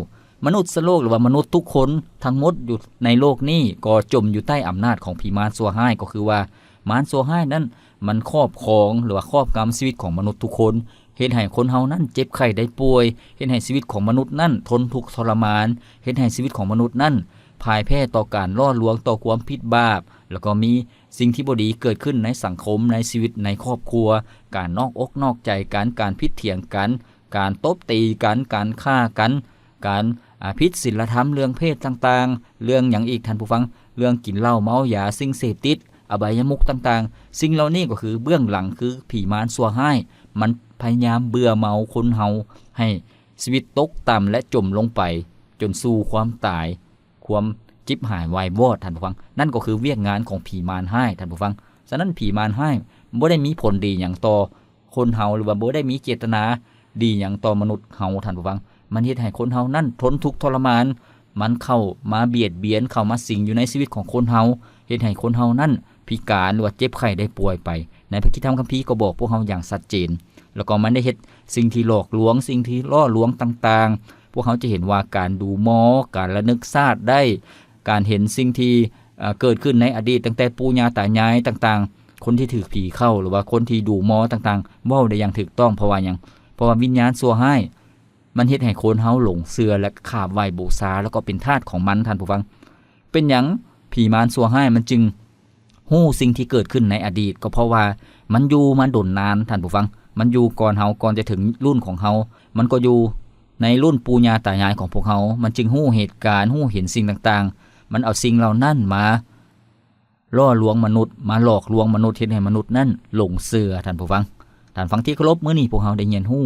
ມະນຸດສະໂລກ ຫຼືວ່າມະນຸດທຸກຄົນທັງໝົດຢູ່ໃນໂລກນີ້ ກໍຈົມຢູ່ໃຕ້ອຳນາດຂອງຜີມານຊົ່ວຮ້າຍ, ກໍຄືວ່າມານຊົ່ວຮ້າຍນັ້ນ ມັນຄອບຄອງ ຫຼືວ່າຄອບງຳຊີວິດຂອງມະນຸດທຸກຄົນ, ເຮັດໃຫ້ຄົນເຮົານັ້ນເຈັບໄຂ້ໄດ້ປ່ວຍ, ເຮັດໃຫ້ຊີວິດຂອງມະນຸດນັ້ນທົນທຸກທໍລະມານ, ເຮັດໃຫ້ຊີວິດຂອງມະນຸດນັ້ນພ່າຍແພ້ຕໍ່ການຫຼໍ່ລວງ, ຕໍ່ຄວາມຜິດບາບ, ແລ້ວກໍມີສິ່ງທີ່ບໍ່ດີເກີດຂຶ້ນໃນສັງຄົມ, ໃນຊີວິດ, ໃນຄອບຄົວ, ການນອກອົກນອກໃຈກັນ, ການຜິດຖຽງກັນ, ການຕົບຕີກັນ, ການຂ້າກັນ, ການ ອາ ຜິດສິນລະທຳເລື່ອງເພດຕ່າງໆ, ເລື່ອງຫຍັງອີກທ່ານຜູ້ຟັງ? ເລື່ອງກິນເຫຼົ້າເມົາຢາ, ສິ່ງເສບຕິດ, ອະບາຍະມຸກຕ່າງໆ. ສິ່ງເຫຼົ່ານີ້ກໍຄືເບື້ອງຫຼັງ ຄືຜີມານຊົ່ວຮ້າຍ, ມັນພະຍາຍາມເບື່ອເມົາຄົນເຮົາໃຫ້ຊີວິດຕົກຕ່ຳ ແລະ ຈົມລົງໄປຈົນສູ່ຄວາມຕາຍ, ຄວາມຈິບຫາຍວາຍວອດ, ທ່ານຜູ້ຟັງ. ນັ້ນກໍຄືວຽກງານຂອງຜີມານຮ້າຍ, ທ່ານຜູ້ຟັງ. ສະນັ້ນ ຜີມານຮ້າຍບໍ່ໄດ້ມີຜົນດີຫຍັງຕໍ່ ຄົນເຮົາ ຫຼືວ່າບໍ່ໄດ້ມີເຈດຕະນາດີຫຍັງຕໍ່ມະນຸດເຮົາ, ທ່ານຜູ້ຟັງ. ມັນເຮັດໃຫ້ຄົນເຮົານັ້ນທົນທຸກທໍລະມານ, ມັນເຂົ້າມາບຽດບຽນ, ເຂົ້າມາສິງຢູ່ໃນຊີວິດຂອງຄົນເຮົາ, ເຮັດໃຫ້ຄົນເຮົານັ້ນພິການ ຫຼືວ່າເຈັບໄຂ້ໄດ້ປ່ວຍໄປ. ໃນພະຄຣິສຕະທຳຄຳພີກໍບອກພວກເຮົາຢ່າງຊັດເຈນ, ແລ້ວກໍມັນໄດ້ເຮັດສິ່ງທີ່ຫຼອກລວງ, ສິ່ງທີ່ຫຼໍ່ລວງຕ່າງໆ. ພວກເຮົາຈະເຫັນວ່າການດູໝໍ, ການລະນຶກຊາດໄດ້, ການເຫັນສິ່ງທີ່ ເອີ ເກີດຂຶ້ນໃນອະດີດ ຕັ້ງແຕ່ປູ່ຍ່າຕາຍາຍຕ່າງໆ, ຄົນທີ່ຖືກຜີເຂົ້າ ຫຼືວ່າຄົນທີ່ດູໝໍຕ່າງໆ ເວົ້າໄດ້ຢ່າງຖືກຕ້ອງ. ເພາະວ່າຫຍັງ? ເພາະວ່າວິນຍານຊົ່ວຮ້າຍ ມັນເຮັດໃຫ້ຄົນເຮົາຫຼົງເຊື່ອ ແລະ ກະຂາບໄຫວ້ບູຊາ ແລ້ວກໍເປັນທາດຂອງມັນ ທ່ານຜູ້ຟັງ. ເປັນຫຍັງຜີມານຊົ່ວຮ້າຍມັນຈຶ່ງຮູ້ສິ່ງທີ່ເກີດຂຶ້ນໃນອະດີດ? ກໍເພາະວ່າມັນຢູ່ມາດົນນານ ທ່ານຜູ້ຟັງ, ມັນຢູ່ກ່ອນເຮົາ, ກ່ອນຈະເຖິງລຸ້ນຂອງເຮົາ, ມັນກໍຢູ່ໃນລຸ້ນປູ່ຍ່າຕາຍາຍຂອງພວກເຮົາ, ມັນຈຶ່ງຮູ້ເຫດການ, ຮູ້ເຫັນສິ່ງຕ່າງໆ, ມັນເອົາສິ່ງເຫຼົ່ານັ້ນມາ ຫຼໍ່ລວງມະນຸດ, ມາຫຼອກລວງມະນຸດ, ເຮັດໃຫ້ມະນຸດນັ້ນຫຼົງເຊື່ອ, ທ່ານຜູ້ຟັງ. ທ່ານຟັງທີ່ເຄົາລົບ, ມື້ນີ້ພວກເຮົາໄດ້ຮຽນຮູ້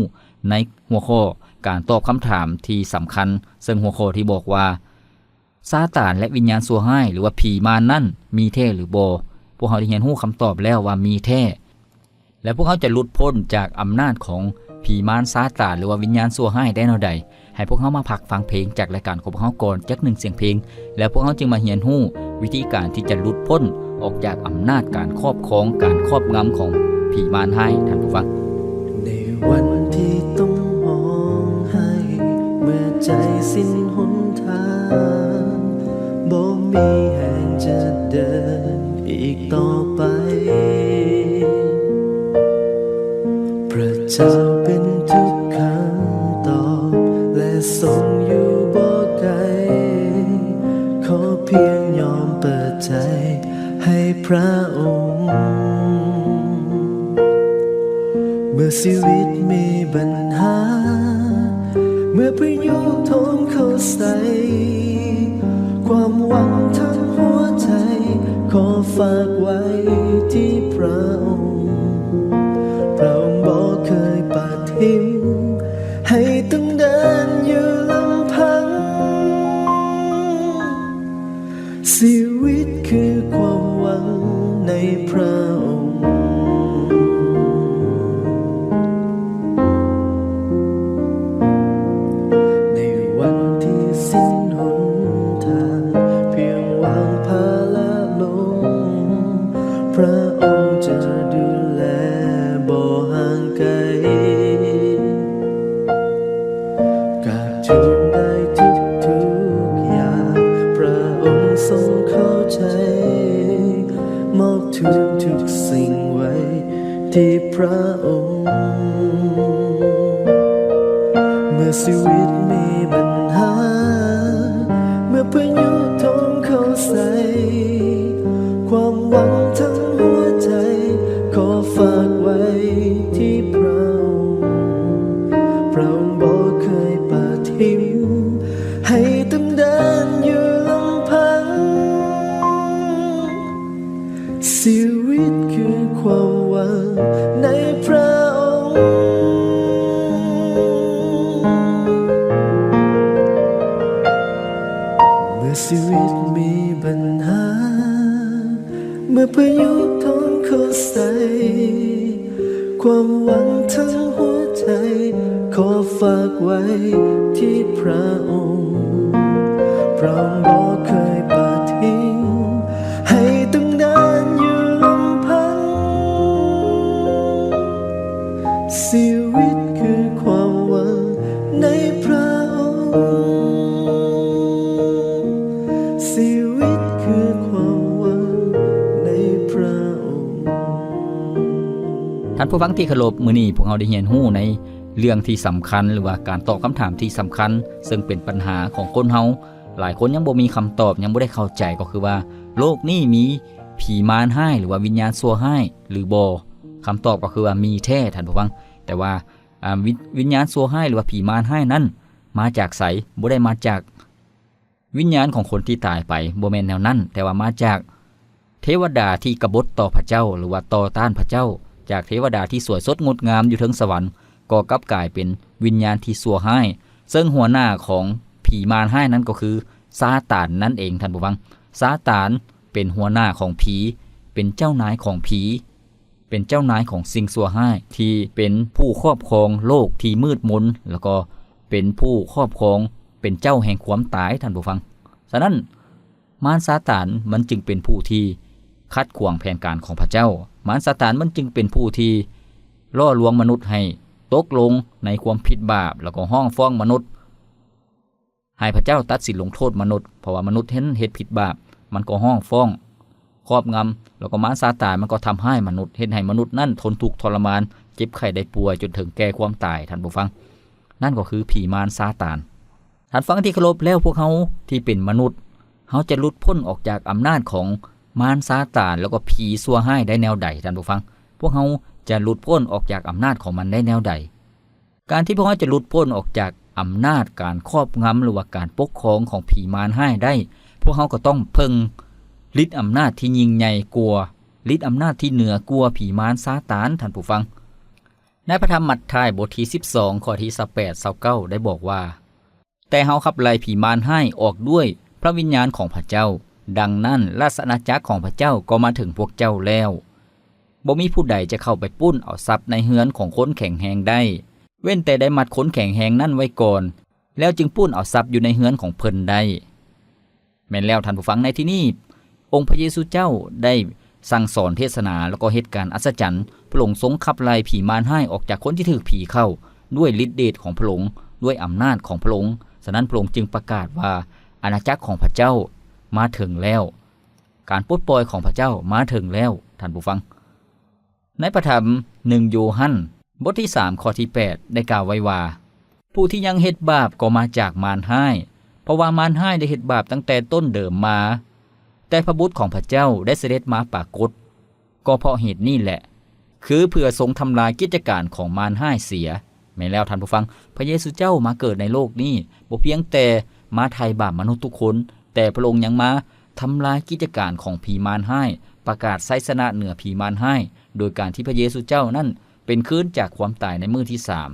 ໃນຫົວຂໍ້ການຕອບຄຳຖາມທີ່ສຳຄັນ, ເຊິ່ງຫົວຂໍ້ທີ່ບອກວ່າ ຊາຕານ ແລະ ວິນຍານຊົ່ວຮ້າຍ ຫຼືວ່າຜີມານນັ້ນມີແທ້ຫຼືບໍ່? ພວກເຮົາໄດ້ຮຽນຮູ້ຄຳຕອບແລ້ວວ່າມີແທ້. ແລະ ພວກເຮົາຈະຫຼຸດພົ້ນຈາກອຳນາດຂອງຜີມານຊາຕານ ຫຼືວ່າວິນຍານຊົ່ວຮ້າຍໄດ້ແນວໃດ? ໃຫ້ພວກເຮົາມາພັກຟັງເພງຈາກລາຍການຂອງພວກເຮົາກ່ອນຈັກໜຶ່ງສຽງເພງ, ແລ້ວພວກເຮົາຈຶ່ງມາຮຽນຮູ້ວິທີການທີ່ຈະຫຼຸດພົ້ນອອກຈາກອຳນາດການຄອບຄອງ, ການຄອບງຳຂອງຜີມານຮ້າຍ, ທ່ານຜູ້ຟັງ. ໃນວັນທີ່ຕ້ອງຮ້ອງໄຫ້ ເມື່ອໃຈສິ້ນຫົນທາງ, ບໍ່ມີແຮງຈະເດີນອີກຕໍ່ໄປ. ພະເຈົ້າເປັນທຸກຄຳຕອບ ແລະ ຊົງຢູ່ບໍ່ໄກ, ຂໍພຽງຍອມເປີດໃຈໃຫ້ພະອົງ. ເມື່ອຊີວິດມີບັນຫາ, ເມື່ອພາຍຸໂທມເຂົ້າໃສ່, ຄວາມຫວັງທັງຫົວໃຈ ຂໍຝາກໄວ້ທີ່ພະອົງ. ພະອົງບໍ່ເຄີຍປະຖິ້ມ ໃຫ້ຕ້ອງເດີນຢູ່ລຳພັງ. ຊີວິດຄືຄວາມຫວັງໃນພະອົງ. ໃນວັນທີ່ສິ້ນຫົນທາງ, ພຽງວາງພາລະລົງ, ພະອົງຈະດູແລບໍ່ຫ່າງໄກ. ກາບທູນໄດ້ທຸກໆຢ່າງ, ພະອົງຊົງເຂົ້າໃຈ, ມອບທຸກໆສິ່ງໄວ້ທີ່ພະອົງ. ເມື່ອຊີວິດມີບັນຫາ, ເມື່ອພາຍຸໂທມເຂົ້າໃສ່, ຄວາມຫວັງທັງຫົວໃຈ ຂໍຝາກໄວ້ທີ່ພະອົງ. ພະອົງບໍ່ເຄີຍປະຖິ້ມ ໃຫ້ຕ້ອງເດີນຢູ່ລຳພັງ. ຊີວິດຄືຄວາມຫວັງໃນພະອົງ. ເມື່ອຊີວິດມີບັນຫາ, ເມື່ອພາຍຸໂທມເຂົ້າໃສ່, ຄວາມຫວັງທັງຫົວໃຈ ຂໍຝາກໄວ້ທີ່ພະອົງ. ພະອົງບໍ່ເຄີຍປະຖິ້ມ ໃຫ້ຕ້ອງເດີນຢູ່ລຳພັງ. ຊີວິດຄືຄວາມຫວັງໃນພະອົງ. ຊີວິດຄືຄວາມຫວັງໃນພະອົງ. ທ່ານຜູ້ຟັງທີ່ເຄົາລົບ, ມື້ນີ້ພວກເຮົາໄດ້ຮຽນຮູ້ໃນເລື່ອງທີ່ສຳຄັນ ຫຼືວ່າການຕອບຄຳຖາມທີ່ສຳຄັນ, ເຊິ່ງເປັນບັນຫາຂອງຄົນເຮົາ. ຫຼາຍຄົນຍັງບໍ່ມີຄຳຕອບ, ຍັງບໍ່ໄດ້ເຂົ້າໃຈ, ກໍຄືວ່າໂລກນີ້ມີຜີມານຮ້າຍ ຫຼືວ່າວິນຍານຊົ່ວຮ້າຍ ຫຼືບໍ່? ຄຳຕອບກໍຄືວ່າມີແທ້, ທ່ານຜູ້ຟັງ. ແຕ່ວ່າ ອາ ວິນ ວິນຍານຊົ່ວຮ້າຍ ຫຼືວ່າຜີມານຮ້າຍນັ້ນມາຈາກໃສ? ບໍ່ໄດ້ມາຈາກ ວິນຍານຂອງຄົນທີ່ຕາຍໄປ, ບໍ່ແມ່ນແນວນັ້ນ, ແຕ່ວ່າມາຈາກເທວະດາທີ່ກະບົດຕໍ່ພະເຈົ້າ ຫຼືວ່າຕໍ່ຕ້ານພະເຈົ້າ, ຈາກເທວະດາທີ່ສວຍສົດງົດງາມຢູ່ເທິງສະຫວັນ, ກໍກັບກາຍເປັນວິນຍານທີ່ຊົ່ວຮ້າຍ. ເຊິ່ງຫົວໜ້າຂອງຜີມານຮ້າຍນັ້ນກໍຄືຊາຕານນັ້ນເອງ, ທ່ານຜູ້ຟັງ. ຊາຕານເປັນຫົວໜ້າຂອງຜີ, ເປັນເຈົ້ານາຍຂອງຜີ. ເປັນເຈົ້ານາຍຂອງສິ່ງຊົ່ວຮ້າຍ ທີ່ເປັນຜູ້ຄອບຄອງໂລກທີ່ມືດມົນ ແລ້ວກໍເປັນຜູ້ຄອບຄອງ ເປັນເຈົ້າແຫ່ງຄວາມຕາຍ, ທ່ານຜູ້ຟັງ. ສະນັ້ນ, ມານຊາຕານມັນຈຶ່ງເປັນຜູ້ທີ່ຂັດຂວາງແຜນການຂອງພະເຈົ້າ. ມານຊາຕານມັນຈຶ່ງເປັນຜູ້ທີ່ຫຼໍ່ລວງມະນຸດໃຫ້ຕົກລົງໃນຄວາມຜິດບາບ ແລ້ວກໍຮ້ອງຟ້ອງມະນຸດ ໃຫ້ພະເຈົ້າຕັດສິນລົງໂທດມະນຸດ, ເພາະວ່າມະນຸດເຫັນເຮັດຜິດບາບ, ມັນກໍຮ້ອງຟ້ອງ, ຄອບງຳ, ແລ້ວກໍມານຊາຕານມັນກໍທຳຮ້າຍມະນຸດ, ເຮັດໃຫ້ມະນຸດນັ້ນທົນທຸກທໍລະມານ, ເຈັບໄຂ້ໄດ້ປ່ວຍຈົນເຖິງແກ່ຄວາມຕາຍ, ທ່ານຜູ້ຟັງ. ນັ້ນກໍຄືຜີມານຊາຕານ. ທ່ານຜູ້ຟັງທີ່ເຄົາລົບ, ແລ້ວພວກເຮົາທີ່ເປັນມະນຸດ, ເຮົາຈະຫຼຸດພົ້ນອອກຈາກອຳນາດຂອງມານຊາຕານ ແລ້ວກໍຜີຊົ່ວຮ້າຍໄດ້ແນວໃດ, ທ່ານຜູ້ຟັງ? ພວກເຮົາຈະຫຼຸດພົ້ນອອກຈາກອຳນາດຂອງມັນໄດ້ແນວໃດ? ການທີ່ພວກເຮົາຈະຫຼຸດພົ້ນອອກຈາກອຳນາດການຄອບງຳ ຫຼືວ່າການປົກຄອງຂອງຜີມານຮ້າຍໄດ້, ພວກເຮົາກໍຕ້ອງເພິ່ງລິດອຳນາດທີ່ຍິ່ງໃຫຍ່ກວ່າ, ລິດອຳນາດທີ່ເໜືອກວ່າຜີມານຊາຕານ, ທ່ານຜູ້ຟັງ. ໃນພະທຳມັດທາຍບົດທີສິບສອງ ຂໍ້ທີຊາວແປດ ຊາວເກົ້າ ໄດ້ບອກວ່າ, ແຕ່ເຮົາຂັບໄລ່ຜີມານຮ້າຍອອກດ້ວຍພະວິນຍານຂອງພະເຈົ້າ, ດັ່ງນັ້ນ ລາຊະອານາຈັກຂອງພະເຈົ້າກໍມາເຖິງພວກເຈົ້າແລ້ວ. ບໍ່ມີຜູ້ໃດຈະເຂົ້າໄປປຸ້ນເອົາຊັບໃນເຮືອນຂອງຄົນແຂງແຮງໄດ້, ເວັ້ນແຕ່ໄດ້ມັດຄົນແຂງແຮງນັ້ນໄວ້ກ່ອນ, ແລ້ວຈຶ່ງປຸ້ນເອົາຊັບຢູ່ໃນເຮືອນຂອງເພິ່ນໄດ້. ແມ່ນແລ້ວທ່ານຜູ້ຟັງ, ໃນທີ່ນີ້ ອົງພະເຢຊູເຈົ້າໄດ້ສັ່ງສອນເທດສະໜາ ແລ້ວກໍເຮັດການອັດສະຈັນ. ພະອົງຊົງຂັບໄລ່ຜີມານຮ້າຍອອກຈາກຄົນທີ່ຖືກຜີເຂົ້າ ດ້ວຍລິດເດດຂອງພະອົງ, ດ້ວຍອຳນາດຂອງພະອົງ. ສະນັ້ນ ພະອົງຈຶ່ງປະກາດວ່າ ອານາຈັກຂອງພະເຈົ້າມາເຖິງແລ້ວ, ການປົດປ່ອຍຂອງພະເຈົ້າມາເຖິງແລ້ວ, ທ່ານຜູ້ຟັງ. ໃນພະທຳໜຶ່ງໂຢຮັນ ບົດທີສາມ ຂໍ້ທີແປດ ໄດ້ກ່າວໄວ້ວ່າ, ຜູ້ທີ່ຍັງເຮັດບາບກໍມາຈາກມານຮ້າຍ, ເພາະວ່າມານຮ້າຍໄດ້ເຮັດບາບຕັ້ງແຕ່ຕົ້ນເດີມມາ, ແຕ່ພະບຸດຂອງພະເຈົ້າໄດ້ສະເດັດມາປາກົດ, ກໍເພາະເຫດນີ້ແຫຼະ, ຄືເພື່ອຊົງທຳລາຍກິດຈະການຂອງມານຮ້າຍເສຍ. ແມ່ນແລ້ວທ່ານຜູ້ຟັງ, ພະເຢຊູເຈົ້າມາເກີດໃນໂລກນີ້ ບໍ່ພຽງແຕ່ມາໄຖ່ບາບມະນຸດທຸກຄົນ, ແຕ່ພະອົງຍັງມາທຳລາຍກິດຈະການຂອງຜີມານຮ້າຍ, ປະກາດໄຊຊະນະເໜືອຜີມານຮ້າຍ ໂດຍການທີ່ພະເຢຊູເຈົ້ານັ້ນເປັນຄືນຈາກຄວາມຕາຍໃນມື້ທີສາມ.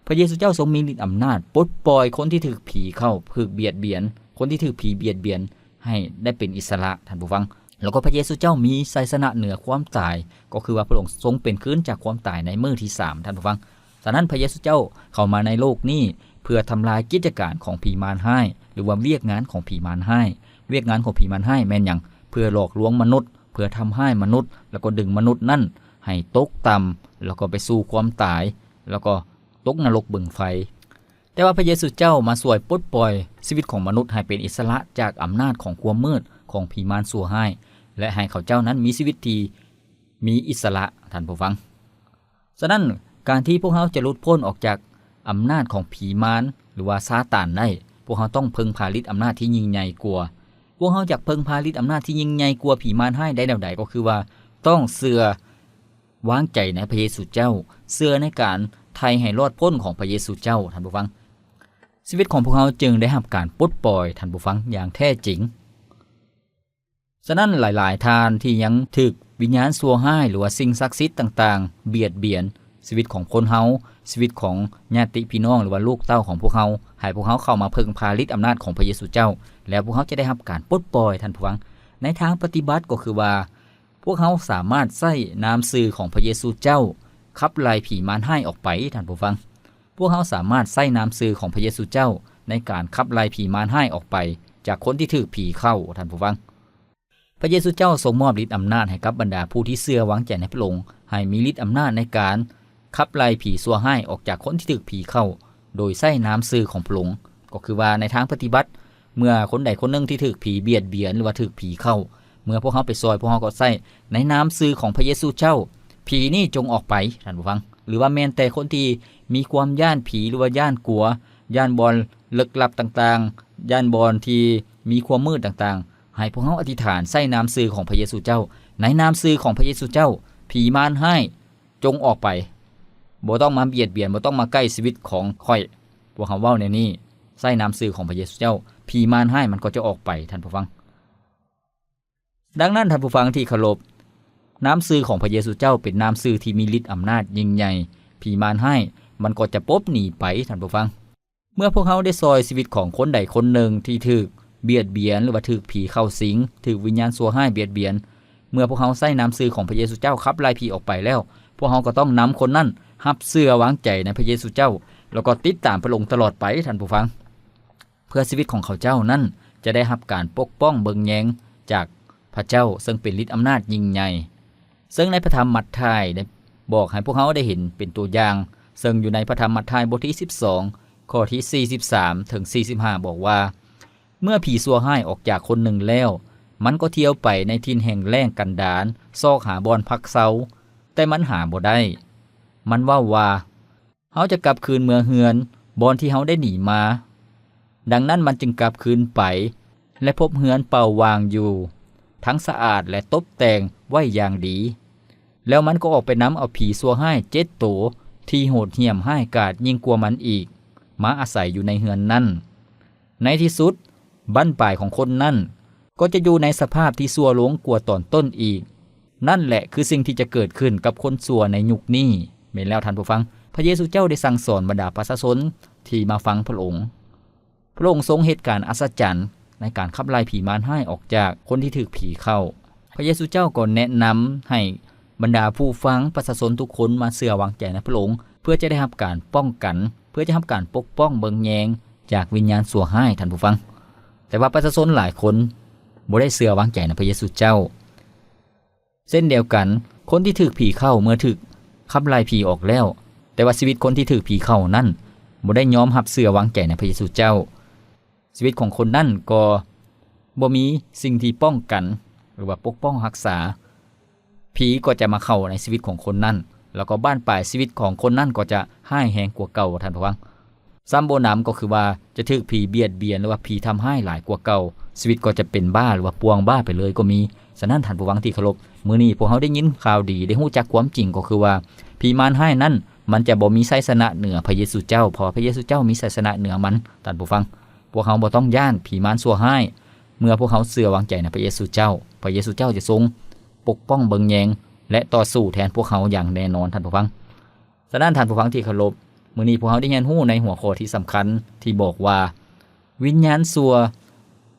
ພະເຢຊູເຈົ້າຊົງມີລິດອຳນາດປົດປ່ອຍຄົນທີ່ຖືກຜີເຂົ້າ, ຖືກບຽດບຽນ, ຄົນທີ່ຖືກຜີບຽດບຽນໃຫ້ໄດ້ເປັນອິດສະຫຼະ, ທ່ານຜູ້ຟັງ. ແລ້ວກໍພະເຢຊູເຈົ້າມີໄຊຊະນະເໜືອຄວາມຕາຍ, ກໍຄືວ່າພະອົງຊົງເປັນຄືນຈາກຄວາມຕາຍໃນມື້ທີສາມ, ທ່ານຜູ້ຟັງ. ສະນັ້ນ ພະເຢຊູເຈົ້າເຂົ້າມາໃນໂລກນີ້ເພື່ອທຳລາຍກິດຈະການຂອງຜີມານຮ້າຍ ຫຼືວ່າວຽກງານຂອງຜີມານຮ້າຍ. ວຽກງານຂອງຜີມານຮ້າຍແມ່ນຫຍັງ? ເພື່ອຫຼອກລວງມະນຸດ, ເພື່ອທຳຮ້າຍມະນຸດ, ແລ້ວກໍດຶງມະນຸດນັ້ນໃຫ້ຕົກຕ່ຳ, ແລ້ວກໍໄປສູ່ຄວາມຕາຍ, ແລ້ວກໍຕົກນະລົກເບິ່ງໄຟ. ແຕ່ວ່າພະເຢຊູເຈົ້າມາຊ່ວຍປົດປ່ອຍຊີວິດຂອງມະນຸດໃຫ້ເປັນອິດສະຫຼະຈາກອຳນາດຂອງຄວາມມືດ, ຂອງຜີມານຊົ່ວຮ້າຍ, ແລະ ໃຫ້ເຂົາເຈົ້ານັ້ນມີຊີວິດທີ່ມີອິດສະຫຼະ, ທ່ານຜູ້ຟັງ. ສະນັ້ນ ການທີ່ພວກເຮົາຈະຫຼຸດພົ້ນອອກຈາກອຳນາດຂອງຜີມານ ຫຼືວ່າຊາຕານໄດ້, ພວກເຮົາຕ້ອງເພິ່ງພາລິດອຳນາດທີ່ຍິ່ງໃຫຍ່ກວ່າ. ພວກເຮົາຈະເພິ່ງພາລິດອຳນາດທີ່ຍິ່ງໃຫຍ່ກວ່າຜີມານຮ້າຍໄດ້ແນວໃດ? ກໍຄືວ່າຕ້ອງເຊື່ອວາງໃຈໃນພະເຢຊູເຈົ້າ, ເຊື່ອໃນການໄຖ່ໃຫ້ລອດພົ້ນຂອງພະເຢຊູເຈົ້າ, ທ່ານຜູ້ຟັງ. ຊີວິດຂອງພວກເຮົາຈຶ່ງໄດ້ຮັບການປົດປ່ອຍ, ທ່ານຜູ້ຟັງ, ຢ່າງແທ້ຈິງ. ສະນັ້ນ ຫຼາຍໆທ່ານທີ່ຍັງຖືກວິນຍານຊົ່ວຮ້າຍ ຫຼືວ່າສິ່ງສັກສິດຕ່າງໆບຽດບຽນຊີວິດຂອງຄົນເຮົາ, ຊີວິດຂອງຍາດຕິພີ່ນ້ອງ ຫຼືວ່າລູກເຕົ້າຂອງພວກເຮົາ, ໃຫ້ພວກເຮົາເຂົ້າມາເພິ່ງພາລິດອຳນາດຂອງພະເຢຊູເຈົ້າ, ແລ້ວພວກເຮົາຈະໄດ້ຮັບການປົດປ່ອຍ, ທ່ານຜູ້ຟັງ. ໃນທາງປະຕິບັດກໍຄືວ່າ ພວກເຮົາສາມາດໃຊ້ນາມຊື່ຂອງພະເຢຊູເຈົ້າຂັບໄລ່ຜີມານຮ້າຍອອກໄປ, ທ່ານຜູ້ຟັງ. ພວກເຮົາສາມາດໃຊ້ນາມຊື່ຂອງພະເຢຊູເຈົ້າໃນການຂັບໄລ່ຜີມານຮ້າຍອອກໄປຈາກຄົນທີ່ຖືກຜີເຂົ້າ, ທ່ານຜູ້ຟັງ. ພະເຢຊູເຈົ້າຊົງມອບລິດອຳນາດໃຫ້ກັບບັນດາຜູ້ທີ່ເຊື່ອວາງໃຈໃນພະອົງ, ໃຫ້ມີລິດອຳນາດໃນການຂັບໄລ່ຜີຊົ່ວຮ້າຍອອກຈາກຄົນທີ່ຖືກຜີເຂົ້າ, ໂດຍໃຊ້ນາມຊື່ຂອງພະອົງ. ກໍຄືວ່າໃນທາງປະຕິບັດ, ເມື່ອຄົນໃດຄົນໜຶ່ງທີ່ຖືກຜີບຽດບຽນ ຫຼືວ່າຖືກຜີເຂົ້າ, ເມື່ອພວກເຮົາໄປຊ່ອຍ, ພວກເຮົາກໍໃຊ້ໃນນາມຊື່ຂອງພະເຢຊູເຈົ້າ, ຜີນີ້ຈົ່ງອອກໄປ, ທ່ານຜູ້ຟັງ. ຫຼືວ່າແມ່ນແຕ່ຄົນທີ່ມີຄວາມຢ້ານຜີ ຫຼືວ່າຢ້ານກົວ, ຢ້ານບ່ອນເລິກລັບຕ່າງໆ, ຢ້ານບ່ອນທີ່ມີຄວາມມືດຕ່າງໆ, ໃຫ້ພວກເຮົາອະທິຖານໃສ່ນາມຊື່ຂອງພະເຢຊູເຈົ້າ. ໃນນາມຊື່ຂອງພະເຢຊູເຈົ້າ, ຜີມານຮ້າຍຈົ່ງອອກໄປ. ບໍ່ຕ້ອງມາບຽດບຽນ, ບໍ່ຕ້ອງມາໃກ້ຊີວິດຂອງຂ້ອຍ. ພວກເຮົາເວົ້າແນວນີ້, ໃສ່ນາມຊື່ຂອງພະເຢຊູເຈົ້າ, ຜີມານຮ້າຍມັນກໍຈະອອກໄປ, ທ່ານຜູ້ຟັງ. ດັ່ງນັ້ນ, ທ່ານຜູ້ຟັງທີ່ເຄົາລົບ, ນາມຊື່ຂອງພະເຢຊູເຈົ້າເປັນນາມຊື່ທີ່ມີລິດອຳນາດຍິ່ງໃຫຍ່. ຜີມານຮ້າຍມັນກໍຈະປົບໜີໄປ, ທ່ານຜູ້ຟັງ. ເມື່ອພວກເຮົາໄດ້ຊ່ອຍຊີວິດຂອງຄົນໃດຄົນໜຶ່ງທີ່ຖືກບຽດບຽນ ຫຼືວ່າຖືກຜີເຂົ້າສິງ, ຖືກວິນຍານຊົ່ວຮ້າຍບຽດບຽນ, ເມື່ອພວກເຮົາໃຊ້ນາມຊື່ຂອງພະເຢຊູເຈົ້າຂັບໄລ່ຜີອອກໄປແລ້ວ, ພວກເຮົາກໍຕ້ອງນຳຄົນນັ້ນຮັບເຊື່ອວາງໃຈໃນພະເຢຊູເຈົ້າ, ແລ້ວກໍຕິດຕາມພະອົງຕະຫຼອດໄປ, ທ່ານຜູ້ຟັງ, ເພື່ອຊີວິດຂອງເຂົາເຈົ້ານັ້ນຈະໄດ້ຮັບການປົກປ້ອງເບິ່ງແຍງຈາກພະເຈົ້າ, ເຊິ່ງເປັນລິດອຳນາດຍິ່ງໃຫຍ່. ເຊິ່ງໃນພະທຳມັດທາຍໄດ້ບອກໃຫ້ພວກເຮົາໄດ້ເຫັນເປັນຕົວຢ່າງ, ເຊິ່ງຢູ່ໃນພະທຳມັດທາຍບົດທີສິບສອງ ຂໍ້ທີສີ່ສິບສາມເຖິງສີ່ສິບຫ້າ ບອກວ່າ, ເມື່ອຜີຊົ່ວຮ້າຍອອກຈາກຄົນໜຶ່ງແລ້ວ, ມັນກໍທ່ຽວໄປໃນຖິ່ນແຫ້ງແລ້ງກັນດານ, ຊອກຫາບ່ອນພັກເຊົາ, ແຕ່ມັນຫາບໍ່ໄດ້. ມັນເວົ້າວ່າ, ເຮົາຈະກັບຄືນເມືອເຮືອນ, ບ່ອນທີ່ເຮົາໄດ້ໜີມາ. ດັ່ງນັ້ນມັນຈຶ່ງກັບຄືນໄປ ແລະ ພົບເຮືອນເປົ່າວ່າງຢູ່ ທັງສະອາດ ແລະ ຕົບແຕ່ງໄວ້ຢ່າງດີ. ແລ້ວມັນກໍອອກໄປນຳເອົາຜີຊົ່ວຮ້າຍເຈັດໂຕ ທີ່ໂຫດຫ້ຽມຮ້າຍກາດຍິ່ງກວ່າມັນອີກ ມາອາໄສຢູ່ໃນເຮືອນນັ້ນ. ໃນທີ່ສຸດ, ບັ້ນປາຍຂອງຄົນນັ້ນກໍຈະຢູ່ໃນສະພາບທີ່ຊົ່ວລົງກວ່າຕອນຕົ້ນອີກ. ນັ້ນແຫຼະຄືສິ່ງທີ່ຈະເກີດຂຶ້ນກັບຄົນຊົ່ວໃນຍຸກນີ້. ແມ່ນແລ້ວທ່ານຜູ້ຟັງ, ພະເຢຊູເຈົ້າໄດ້ສັ່ງສອນບັນດາປະຊາຊົນທີ່ມາຟັງພະອົງ. ພະອົງຊົງເຮັດການອັດສະຈັນໃນການຂັບໄລ່ຜີມານຮ້າຍອອກຈາກຄົນທີ່ຖືກຜີເຂົ້າ. ພະເຢຊູເຈົ້າກໍແນະນຳໃຫ້ບັນດາຜູ້ຟັງ, ປະຊາຊົນທຸກຄົນມາເຊື່ອວາງໃຈໃນພະອົງ ເພື່ອຈະໄດ້ຮັບການປ້ອງກັນ, ເພື່ອຈະຮັບການປົກປ້ອງເບິ່ງແຍງຈາກວິນຍານຊົ່ວຮ້າຍ, ທ່ານຜູ້ຟັງ. ແຕ່ວ່າປະຊາຊົນຫຼາຍຄົນບໍ່ໄດ້ເຊື່ອວາງໃຈໃນພະເຢຊູເຈົ້າ. ເຊັ່ນດຽວກັນ, ຄົນທີ່ຖືກຜີເຂົ້າເມື່ອຖືກຂັບໄລ່ຜີອອກແລ້ວ, ແຕ່ວ່າຊີວິດຄົນທີ່ຖືກຜີເຂົ້ານັ້ນບໍ່ໄດ້ຍອມຮັບເຊື່ອວາງໃຈໃນພະເຢຊູເຈົ້າ, ຊີວິດຂອງຄົນນັ້ນກໍບໍ່ມີສິ່ງທີ່ປ້ອງກັນ ຫຼືວ່າປົກປ້ອງຮັກສາ. ຜີກໍຈະມາເຂົ້າໃນຊີວິດຂອງຄົນນັ້ນ, ແລ້ວກໍບັ້ນປາຍຊີວິດຂອງຄົນນັ້ນກໍຈະຮ້າຍແຮງກວ່າເກົ່າ, ທ່ານຜູ້ຟັງ. ຊ້ຳບໍ່ໜຳກໍຄືວ່າຈະຖືກຜີບຽດບຽນ ຫຼືວ່າຜີທຳຮ້າຍຫຼາຍກວ່າເກົ່າ, ຊີວິດກໍຈະເປັນບ້າ ຫຼືວ່າປ່ວງບ້າໄປເລີຍກໍມີ. ສະນັ້ນທ່ານຜູ້ຟັງທີ່ເຄົາລົບ, ມື້ນີ້ພວກເຮົາໄດ້ຍິນຂ່າວດີ, ໄດ້ຮູ້ຈັກຄວາມຈິງ ກໍຄືວ່າຜີມານຮ້າຍນັ້ນ ມັນຈະບໍ່ມີໄຊຊະນະເໜືອພະເຢຊູເຈົ້າ, ເພາະວ່າພະເຢຊູເຈົ້າມີໄຊຊະນະເໜືອມັນ, ທ່ານຜູ້ຟັງ. ພວກເຮົາບໍ່ຕ້ອງຢ້ານຜີມານຊົ່ວຮ້າຍ ເມື່ອພວກເຮົາເຊື່ອວາງໃຈໃນພະເຢຊູເຈົ້າ. ພະເຢຊູເຈົ້າຈະຊົງປົກປ້ອງເບິ່ງແຍງ ແລະ ຕໍ່ສູ້ແທນພວກເຮົາຢ່າງແນ່ນອນ, ທ່ານຜູ້ຟັງ. ສະນັ້ນທ່ານຜູ້ຟັງທີ່ເຄົາລົບ, ມື້ນີ້ພວກເຮົາໄດ້ຮຽນຮູ້ໃນຫົວຂໍ້ທີ່ສຳຄັນທີ່ບອກວ່າ ວິນຍານຊົ່ວ,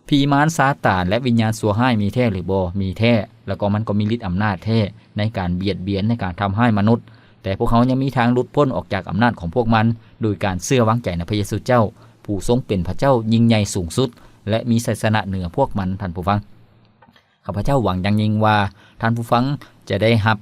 ຜີມານຊາຕານ ແລະ ວິນຍານຊົ່ວຮ້າຍມີແທ້ຫຼືບໍ່? ມີແທ້, ແລ້ວກໍມັນກໍມີລິດອຳນາດແທ້ໃນການບຽດບຽນ, ໃນການທຳຮ້າຍມະນຸດ, ແຕ່ພວກເຮົາຍັງມີທາງຫຼຸດພົ້ນອອກຈາກອຳນາດຂອງພວກມັນ ໂດຍການເຊື່ອວາງໃຈໃນພະເຢຊູເຈົ້າ, ຜູ້ຊົງເປັນພະເຈົ້າຍິ່ງໃຫຍ່ສູງສຸດ ແລະ ມີໄຊຊະນະເໜືອພວກມັນ, ທ່ານຜູ້ຟັງ. ຂ້າພະເຈົ້າຫວັງຢ່າງຍິ່ງວ່າທ່ານຜູ້ຟັງຈະໄດ້ຮັບ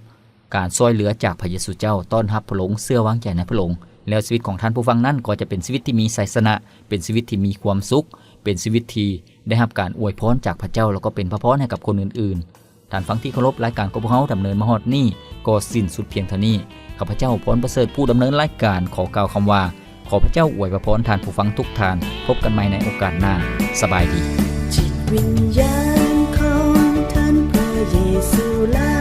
ການຊ່ວຍເຫຼືອຈາກພະເຢຊູເຈົ້າ, ຕ້ອນຮັບພະອົງ, ເຊື່ອວາງໃຈໃນພະອົງ, ແລ້ວຊີວິດຂອງທ່ານຜູ້ຟັງນັ້ນກໍຈະເປັນຊີວິດທີ່ມີໄຊຊະນະ, ເປັນຊີວິດທີ່ມີຄວາມສຸກ, ເປັນຊີວິດທີ່ໄດ້ຮັບການອວຍພອນຈາກພະເຈົ້າ ແລ້ວກໍເປັນພະພອນໃຫ້ກັບຄົນອື່ນໆ. ທ່ານຟັງທີ່ເຄົາລົບ, ລາຍການຂອງພວກເຮົາດຳເນີນມາຮອດນີ້ກໍສິ້ນສຸດພຽງເທົ່ານີ້. ຂ້າພະເຈົ້າ ພອນປະເສີດ ຜູ້ດຳເນີນລາຍການ ຂໍກ່າວຄຳວ່າ ຂໍພະເຈົ້າອວຍພະພອນທ່ານຜູ້ຟັງທຸກທ່ານ. ພົບກັນໃໝ່ໃນໂອກາດໜ້າ. ສະບາຍດີ. ຈິດວິນຍານຂອງທ່ານພະເຢຊູຫຼາ